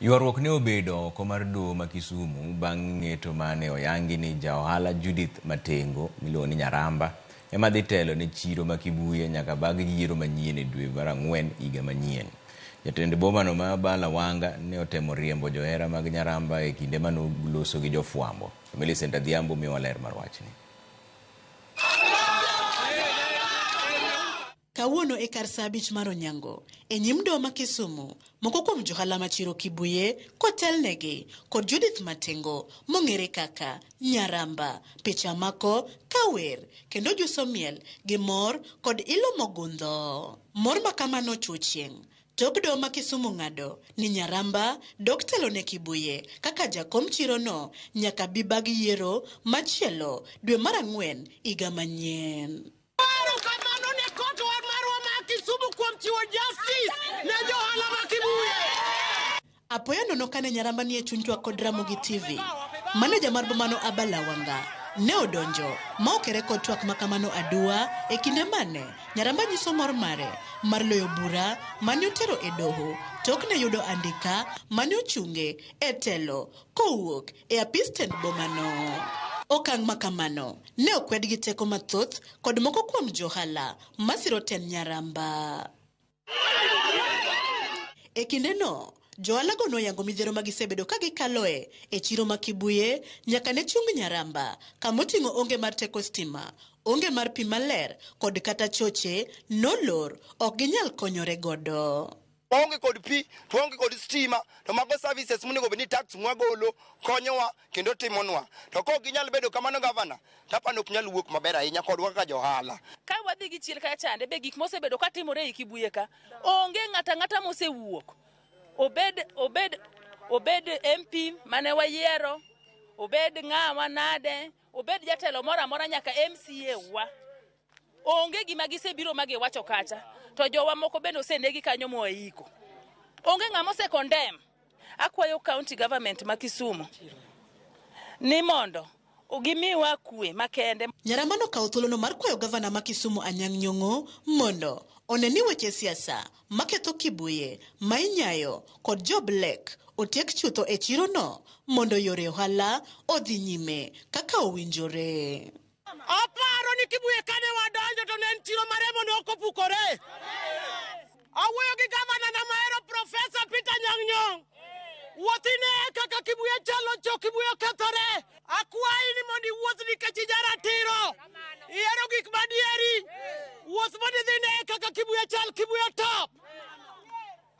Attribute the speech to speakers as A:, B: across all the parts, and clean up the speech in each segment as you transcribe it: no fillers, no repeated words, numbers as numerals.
A: Ywaruok ne obedo oko mar doho ma Kisumu bang' ng'eto mane oyangi ni ja ohala Judith Matengo miluongo ni Nyaramba ema dhi telo ne chiro ma Kibuye nyaka bag yiero manyien e dwe mar ang'wen higa manyien. Jatend bomano ma Abala Wanga ne otemo riembo johera mag Nyaramba e kinde mane oloso gi jofwambo. Millicent Adhiambo miyowa ler mar wachni.
B: Kawuono e kar saa abich mar onyango, e nyim doho ma Kisumu, moko kuom johala ma chiro Kibuye kotelnegi kod Judith Matengo mong'ere kaka Nyaramba, picha mako ka wer kendo juso miel gi mor kod ilo mogundho. Mor ma kamano ochuo chieng' tok doho ma Kisumu ng'ado ni Nyaramba dok telo ne Kibuye kaka jakom chirono nyaka bi bag yiero machielo dwe mar ang'wen higa manyien.
C: Erokamano ne kot marwa ma Kisumu kuom chiwo justice ne johala ma Kibuye.
B: Apoya nono kane Nyaramba nie chuny twak kod Ramogi TV, maneja mar bomano Abala Wanga ne odonjo ma okere kod twak ma kamano aduwa e kinde mane Nyaramba nyiso mor mare mar loyo bura mane otero e doho tok ne yudo andika mane ochunge e telo kowuok e apis tend bomano. Okang' ma kamano ne okwed gi teko mathoth kod moko kuom johala masiro tend Nyaramba. E kindeno, johalago noyango midhiero ma gisebedo ka gikaloe e chiro ma Kibuye nyaka ne chung Nyaramba kamoting'o onge mar teko stima, onge mar pi maler kod kata choche nolor ok ginyal konyore godo.
D: Waonge kod pi, to waonge kod stima, to mago services monego bed ni tax mwagolo konyowa kendo timonwa. To kok ginyal bedo kamano gavana, tapano ok nyal wuok maber ahinya kodwa kaka johala.
E: Ka wadhi gi chien kacha chande be gik mosebedo ka timore ei Kibuye ka, onge ng'ata ang'ata mosewuok. Obed obed obed MP mane wayiero, obed ng'awa nade, obed jatelo moro amora nyaka MCA wa. Onge gima gisebiro ma giwacho kacha, to jowa moko bende osenegi kanyo moaiko. Onge ng'ama ose condemn. Akwayo county government ma Kisumu ni mondo gimiwa kwe makende.
B: Nyaramba nokawo thuolono mar kwayo gavana ma Kisumu Anyang' Nyong'o mondo one ni weche siasa maketho Kibuye, Mainyayo kod jo Black otiek chutho e chirono mondo yore ohala odhi nyime kaka owinjore.
C: Aparo ni Kibuye kane wadonjo to ne en chiro maremo ne ok opukore. Awuoyo gi gavana na mahero Profesa Peter Nyang' Nyong'o. Wuoth ine kaka Kibuye chalo cho Kibuye okethore. Akwayi ni mondo iwuoth nikech ijaratiro. Ihero gik madieri. Wuoth mondo idhi ine kaka Kibuye chal, Kibuye top.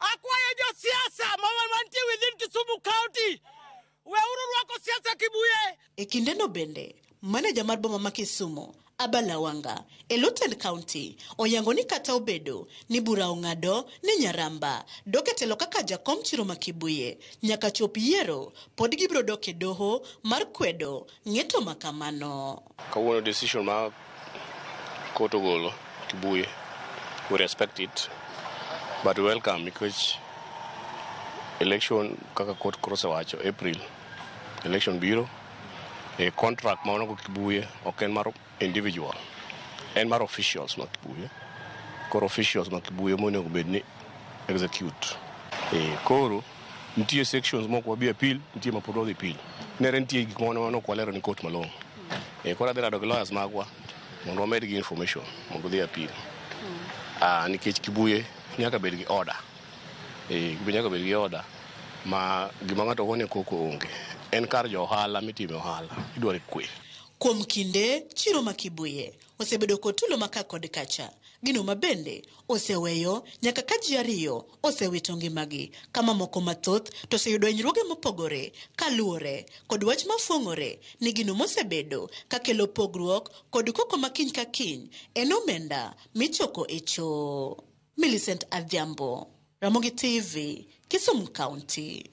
C: Akwayo josiasa ma mantie within Kisumu County. Weuru rwako siasa Kibuye.
B: E kindeno bende, maneja mar boma ma Kisumu, Abala Wanga, e lo tend county, oyango ni kata obedo ni bura ong'ado ni Nyaramba dok e telo kaka jakom chiro ma Kibuye nyaka chop yiero, pod gibiro dok e doho mar kwedo ng'eto ma kamano.
F: Kawuono decision ma court ogolo Kibuye, we respect it but we welcome nikech election kaka court koro osewacho April election biro e contract ma wan go Kibuye ok en mar individual en mar officials ma Kibuye koro officials ma Kibuye monego bed ni execute e, koro nitie sections moko wabi appeal nitie ma pod wadhi appeal nere nitie gik moko ma ok walero ni court malong'o e, koro adhi rado gi lawyers magwa mondo wamed gi information mondo odhi appeal ah, nikech Kibuye nyaka bed gi order e, Kibuye nyaka bed gi order ma gima ng'ato gone koko onge en kar jo ohala mitime ohala idwaro kwe
B: Kuom kinde, chiro ma Kibuye osebedo kod tulo ma ka kod kacha, gino ma bende oseweyo nyaka ka ji ariyo osewito ngimagi, ka mamoko mathoth to oseyudo hinyruoge mopogore kaluwore kod wach mafuong'ore ni gino mosebedo kakelo pogruok kod koko ma kiny ka kiny en omenda michoko e choo. Millicent Adhiambo, Ramogi TV, Kisumu County.